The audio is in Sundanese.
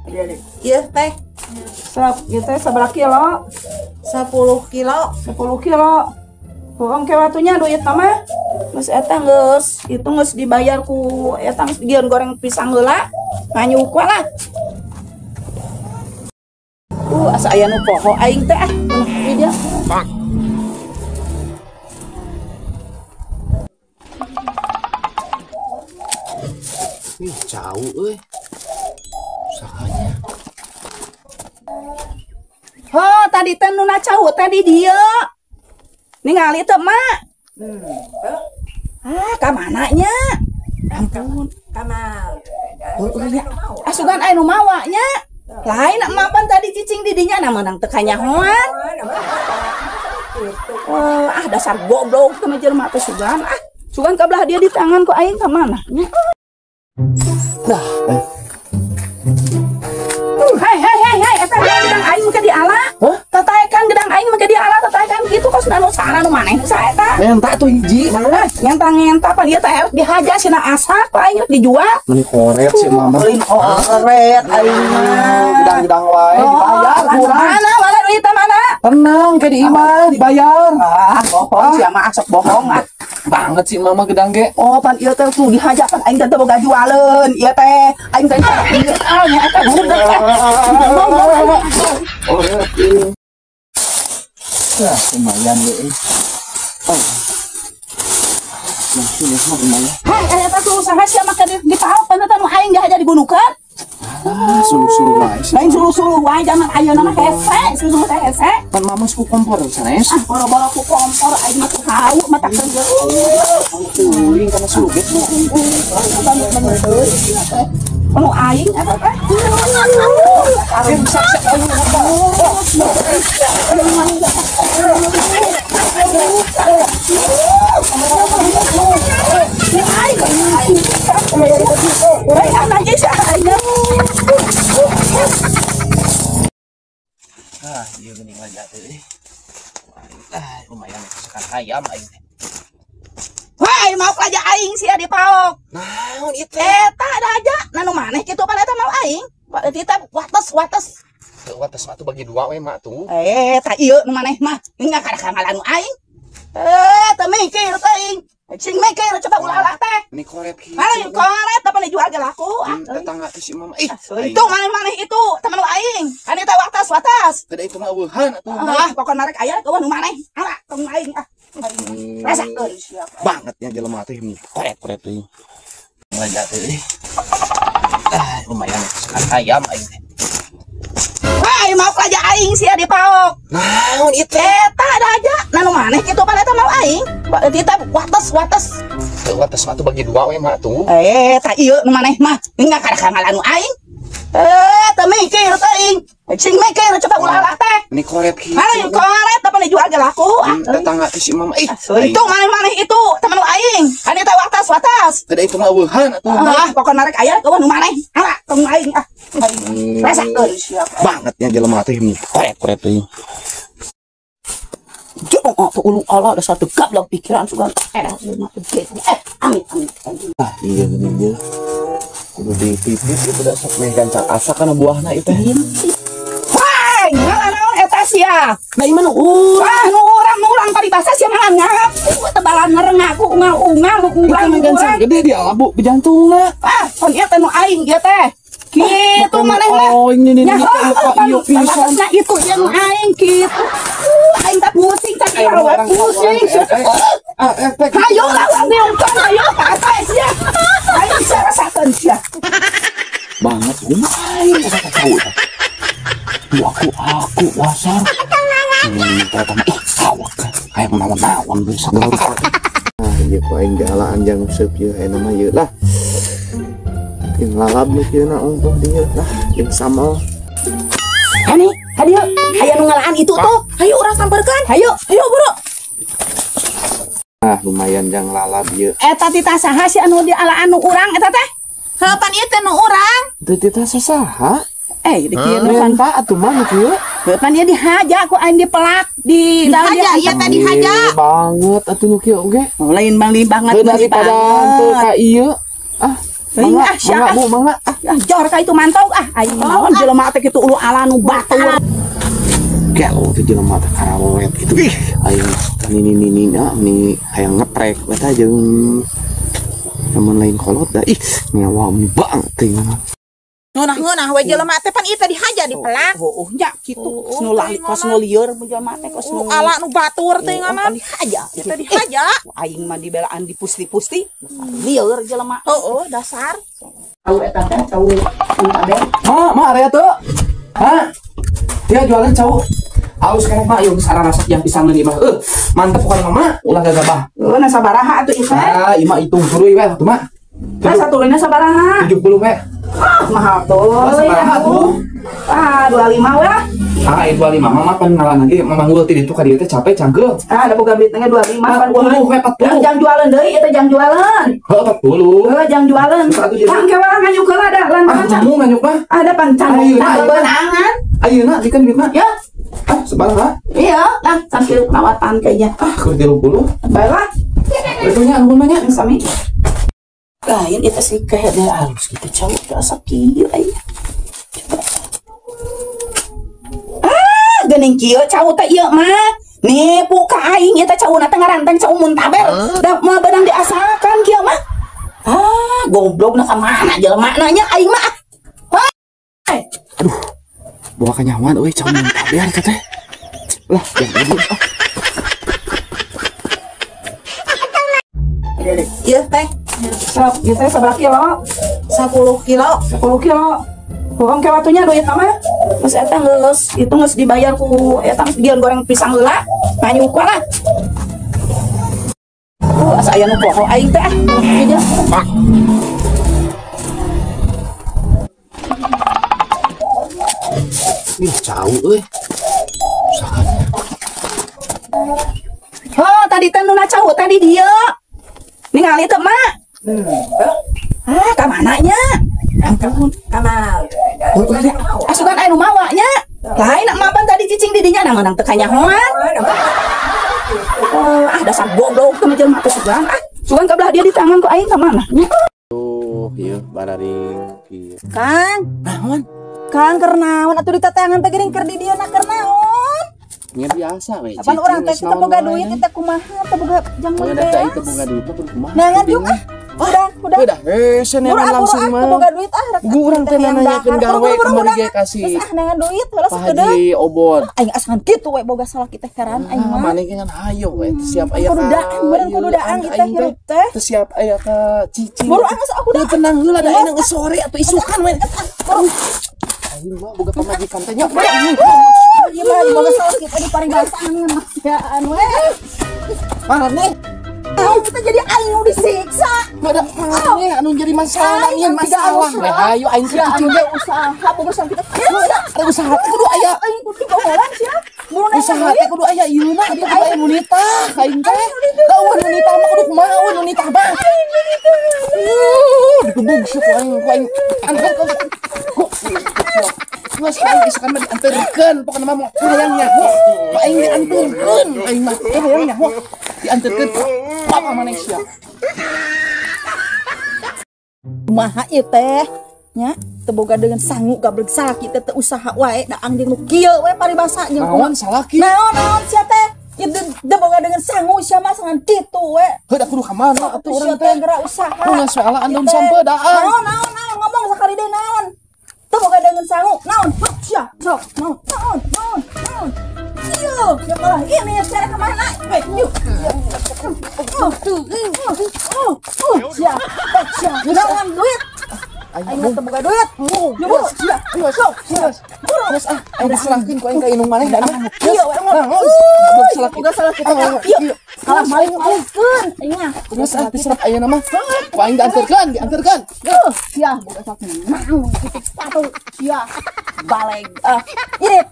Ieu teh. Sok, ieu teh sabaraha kilo? 10 kilo. 10 kilo. Bohong ke watunya duit mah. Geus eta geus, itu geus dibayar ku eta geus digieun goreng pisang heula. Nganyuk we lah. Asa aya nu poho aing teh ah. Ieu dia. Bang. Ih, jauh euy. Usahanya. Ho, tadi teh nu cau teh di dieu. Ningali teu, Mak? Ah, ka mana nya? Ampun, kamal. Oh, iya. Asugan aya nu mawa nya. Lain emak pan tadi cicing di dinya na meunang teu kanyahoan. Oh, ah dasar goblok teh mah jelema teh sugan. Ah, sugan ka belah dia di tangan ku aing ka mana nya? Nah, Hei, hei, hei, hei, eta gedang aing make diala. Tataekan gedang aing make diala, tataekan kitu kos nu sana nu maneh nu saeta. Menta tuh hiji, mana? Ngenta-ngenta pan ieu teh dihaja sina asak ku aing dijual. Meuni koret si mama. Meuni koret aing mah. Gedang-gedang wae dibayar ku urang. Mana mana duitna mana? Tenang ke di imah dibayar. Ah, bohong sia mah asok bohong ah. Banget sih mama gedang ge. Oh, pan ieu teh tuh dihaja pan aing teh boga jualeun. Ieu teh aing teh ah nya eta budak. Ya, lumayan deh. Oh. Nah, ini mah lumayan. Hei, eta tuh usaha sia make dipaok pan eta nu aing dihaja digunukeun. Ah, suluh-suluh wae. Lain suluh-suluh wae zaman ayeuna mah hese, suluh teh hese. Pan mama ku kompor sanes. Ah, boro-boro ku kompor aing mah tuh hau mah tak teuing kana suluh ge. Anu aing eta teh. Ah, ieu geuning aja teh. Ah, lumayan masakan ayam aing teh. Wah, mau aja aing sia dipaok. Naon ieu teh? Eta aja, nu maneh kitu pan eta mau aing. Kita wates-wates. Teu wates mah tuh bagi dua we mak tuh. Tah ieu nu maneh mah. Nya kada nu aing. Teu mikir teuing. Sing mikir coba ulah-ulah teh. Ini koret kieu. Lain koret apa dijual ge laku. Tetangga teh si mama. Ih, itu maneh-maneh itu teman nu aing. Kan eta wates-wates. Kada itu mah eueuhan atuh. Ah, pokona rek aya eueuh nu maneh. Ala tong aing ah. Rasakeun sia. Banget nya jelema teh koret-koret teuing. Ngaja teh. Ah, lumayan masakan ayam aing teh. Wah, mau aja aing sia dipaok. Naon ieu teh? Eta aja, nu maneh kitu pan eta mau aing. Kita wates-wates. Teu wates mah tuh bagi dua we mak tuh. Tah ieu nu maneh mah. Nya kada nu aing. Teu mikir teuing. Sing mikir coba ulah-ulah teh. Ini koret kieu. Lain koret apa dijual ge laku. Tetangga teh si mama. Ih, itu maneh-maneh itu teman nu aing. Kan eta wates-wates. Kada itu mah eueuhan atuh. Ah, pokona rek aya eueuh nu maneh. Ala tong aing ah. Rasakeun sia. Banget nya jelema teh koret-koret teuing. Oh, tuh ulung Allah ada satu gablok pikiran sugan. Amin amin. Ah, iya geuning ieu. Kudu dititip ieu budak sok meh gancang asak kana buahna ieu teh. Wah, naon eta sia? Nah, ieu mah nu urang. Wah, nu urang paribasa sia mah ngaku tebalan ngerengaku ungal-ungal nu urang. Meh gancang gede di alabu bejantungna. Ah, pan ieu teh nu aing ieu teh. Kitu maneh mah. Oh, ini nih ieu pisan. Nah, itu ieu nu aing kitu. Aing tak pusing, tak pusing. Ayo lah, urang diungkan, ayo apa sia? Aing bisa rasakeun sia. Banget kumaha aing asa tahu tah. Aku wasar. Ternyata mah ih awak hayang naon-naon bisa gaul. Ah, ieu ku aing dialaan jang seup ieu aya mah ieu lah. Jeung lalab nu kieu na ongkoh dieu lah jeung sambal. Hani, hayu, aya nu ngalaan itu tuh. Hayu urang samperkeun. Hayu, hayu buru. Ah, lumayan jang lalab ieu. Eta titah saha si anu dialaan nu urang eta teh? Heuh, pan ieu teh nu urang. Teu titah sasaha? Di kieu nu pan Menta atuh mah nu kieu. Heuh, pan ieu dihaja ku aing dipelak di dihaja ieu teh dihaja. Banget atuh nu kieu oge. Lain bang banget daripada teu ka ieu. Ah. Mangga, mangga Bu, mangga. Ah, jor ka itu mantau ah. Aing naon jelema teh kitu ulu ala nu batur. Gelo teh jelema teh kararoet kitu. Ih, aing nini-nini ni hayang ngeprek eta jeung lamun lain kolot da ih nyawa banget teh. Ngeunah-ngeunah we jelema teh pan ieu teh dihaja dipelak. Heueuh nya kitu kos nu lali kos nu lieur mun jelema teh kos nu ala nu batur teh nganan dihaja. Ieu teh dihaja. Aing mah dibelaan dipusti-pusti lieur jelema. Heueuh dasar. Cau eta teh cau kabeh. Ma, ma area teu. Ha? Dia jualan cau. Alus keneh mah ieu geus ararasak yang pisan deui mah. Mantep pokona mah ulah gagabah. Heueuh na sabaraha atuh ieu teh? Ah, ieu mah hitung tuluy we atuh mah. Nah, satuluyna sabaraha? 70 we. Ah, mahal tuh. Sabaraha tuh? Ah, 25 we lah. Ah, 25 mah pan ngalan lagi mamanggul ti ditu ka dieu teh capek cangkeul. Ah, ada boga duitna 25 pan 40 we 40. Jang jualan deui ieu teh jang jualan. Heuh 40. Heuh jang jualan. Tang ke wae nganyuk heula da lantaran can. Ah, nganyuk mah. Ada pan can. Beunangan. Ayeuna dikeun duitna. Ya. Ah, sabaraha? Iya, lah sambil perawatan kayaknya. Ah, keur 30. Baiklah. Itunya anu mah nya sami. Lain itu sih kayaknya halus gitu cowok gak sakit aja. Coba. Ah, gening kieu cowok teh ieu mah. Nipu ka aing eta cowok teh ngaranten cowok muntaber. Da moal beunang diasakan kieu mah. Ah, goblok na ka mana jelema nanya aing mah. Aduh. Bawa kanyawan euy cowok muntaber eta teh. Lah, jangan. Ieu teh Sok, ieu teh sabaraha kilo? 10 kilo. 10 kilo. Kurang ke watunya duit mah. Geus eta geus, itu geus dibayar ku eta geus dijieun goreng pisang heula. Nganyuk lah. Asa aya nu poho aing teh ah. Ieu. Ih, cau euy. Usaha. Oh, tadi teh nu cau tadi dieu. Ningali teu mak? Ah, ka mana nya? Ampun, kamal. Asukan aya nu mawa nya. Lain nak mapan tadi cicing di dinya nang teu kanyahoan. Oh, ah dasar goblok teh jelema teh sugan. Ah, sugan ka belah dia di tangan ku aing ka mana nya? Tuh, ieu bararing kieu. Kang, naon? Kang keur naon atuh ditatangan teh geuning keur di dieu na keur naon? Nya biasa we. Apan urang teh teu boga duit teh kumaha teu boga jang meuli beas. Teu boga duit mah kumaha. Nangan jeung ah. Udah. Udah, senenan langsung mah. Teu boga duit ah. Urang teh nanyakeun gawe kamari ge kasih. Geus ah nangan duit heula sakedeung. Pak Haji Obot. Aing asangan kitu we boga salaki teh karan aing mah. Maneh ge ngan hayo we teu siap aya ka. Kudu daang, meureun kudu daang ieu teh hirup teh. Teu siap aya ka cicing. Buru ah geus aku dah. Tenang heula da aing geus sore atuh isukan we. Aing mah boga pamajikan teh nya. Ieu mah boga salaki teh di paribasan maksiaan we. Maneh kita jadi aing nu disiksa. Ada maneh anu jadi masalah nih masalah. We hayu aing teh cicing ge usaha boga salaki teh. Ada usaha teh kudu aya. Aing kudu dibawalan sia. Usaha teh kudu aya ieuna atuh kudu aya nu nitah aing teh. Da eueuh nu nitah mah kudu kumaha eueuh nu nitah mah. Digebug sia ku aing ku aing. Geus aing geus kan mah dianterkeun pokona mah hayang nyaho. Aing dianterkeun aing mah hayang nyaho. Dianterkeun papa maneh sia. Kumaha ieu teh nya teu boga dengan sangu gablek salaki teh teu usaha wae daang jeung nu kieu we paribasa jeung naon salaki. Naon naon sia teh ieu teu boga dengan sangu sia mah sangan kitu we. Heuh da kudu ka mana atuh urang teh geura usaha. Kudu soal andon sampe daang. Naon naon naon ngomong sakali deui naon. Teu boga dengan sangu naon sia sok naon naon naon naon. Ieu ya malah ini cara ka mana we yuk. Sia sia naon duit. Aing mah teu boga duit. Buru sia. Sok sia. Geus ah, aing diserahkeun ku aing ka indung maneh da mah. Ieu we ngomong. Boga salaki kita. Ieu. Kalah maling-malingkeun aing mah. Geus ah diserah ayeuna mah. Ku aing dianterkeun, dianterkeun. Sia boga salaki. Naon kitu patu sia. Baleg. Ah, irit.